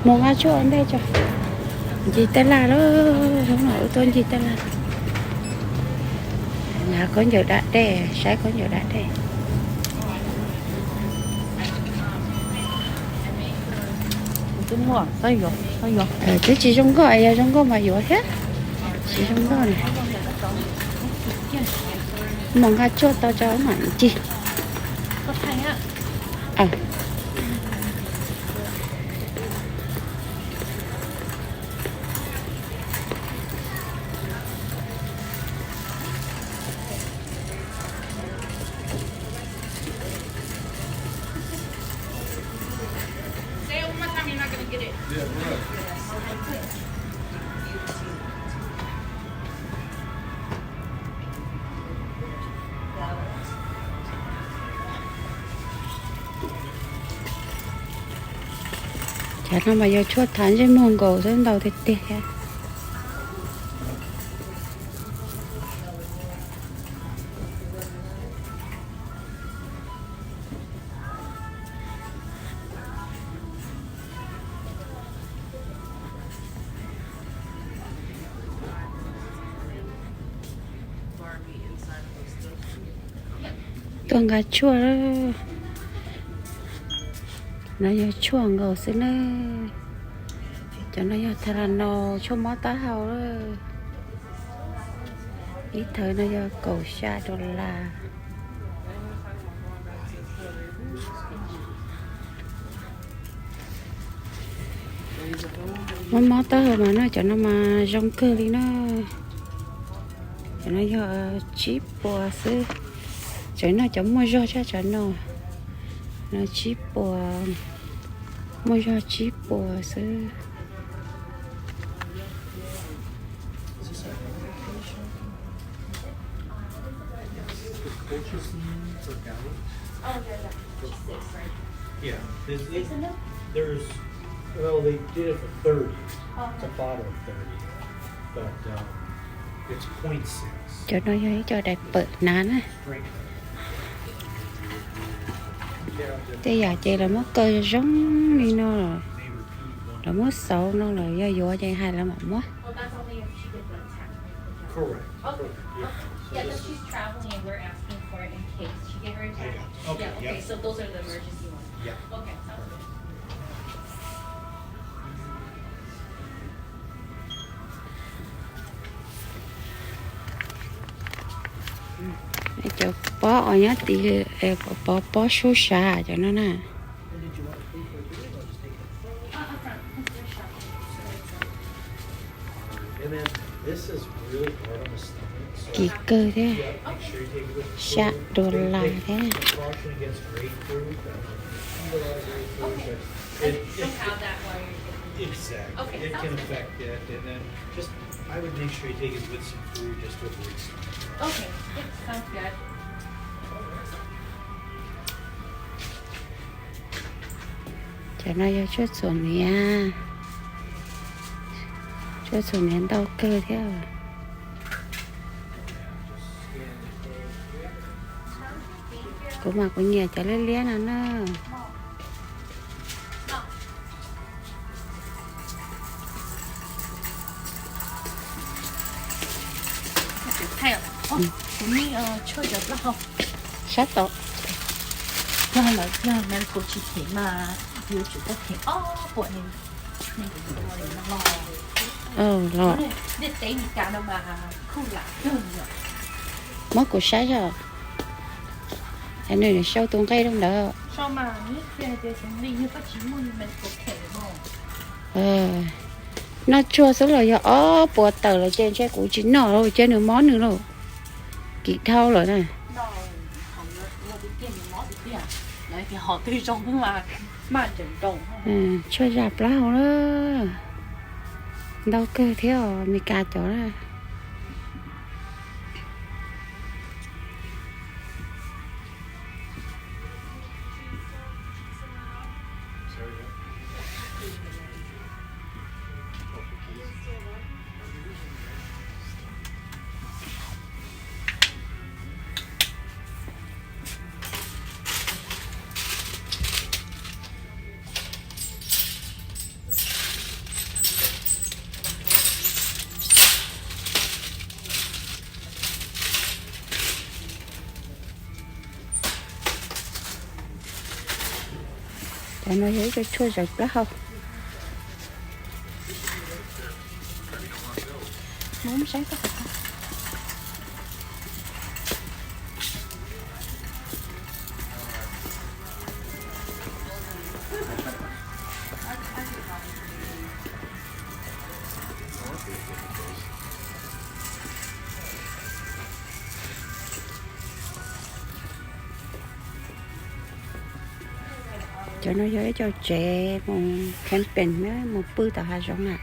Mus nqa tshuaj ua ntej tso. Ncig taj laj lawm, wb tuaj ncig taj laj. Nqa khaub ncaws da dej, saib khaub ncaws da dej. Twb tsis zoo nkauj, yog zoo nkauj mas yuav thiab. Tsis zoo nkauj na. Mus nqa tshuaj tau tso mam ncig. Cov no mas yog tshuaj thav ntsej muag nkaus xwb, ntau tiag tiag thiab. Tuaj nqa tshuaj. No yog tshuaj nkaus xwb na. Cov no yog Tylenol, tshuaj mob taub hau. Ib thawv no yog kaum xya dollar. Mob mob taub hau mas noj cov no mas zoo kawg li na. Cov no yog tsib puas xwb. Cov no cov muaj zog tshaj cov no. No tsib puas, muaj zog tsib puas xwb. Cov no yog ib co diaper hnav na. Tej yam ces lawv muab kaw zoo li no lawm, lawv muab xauv no lawm, yog yuav ces hais lawv mam muab. Cov pob uas nyob tid, pob, pob sub sav cov no na. Kim kawg thiab, xya dollar thiab. Cov no yog tshuaj txhuam hniav, tshuaj txhuam hniav ntau kawg thiab. Kuv mas kuv nyiam cov liab liab no na. Sab tod. Los, muab kuv saib os. Nws sau tus nqe rau ntawd. Noj tshuaj xwb los yog ob puas tawm lawm ces ntshe kuv tsis noj lawm, cia nws mob nws lauj. Kim dhau lawm na. Tshuaj zaj plaub hau na. Ntau kawg thiab os, Meskas cov na. Cov no yog ib co tshuaj zawv plaub hau. Cov no yog ib co tsev mus camping na, mus pw tom hav zoov na.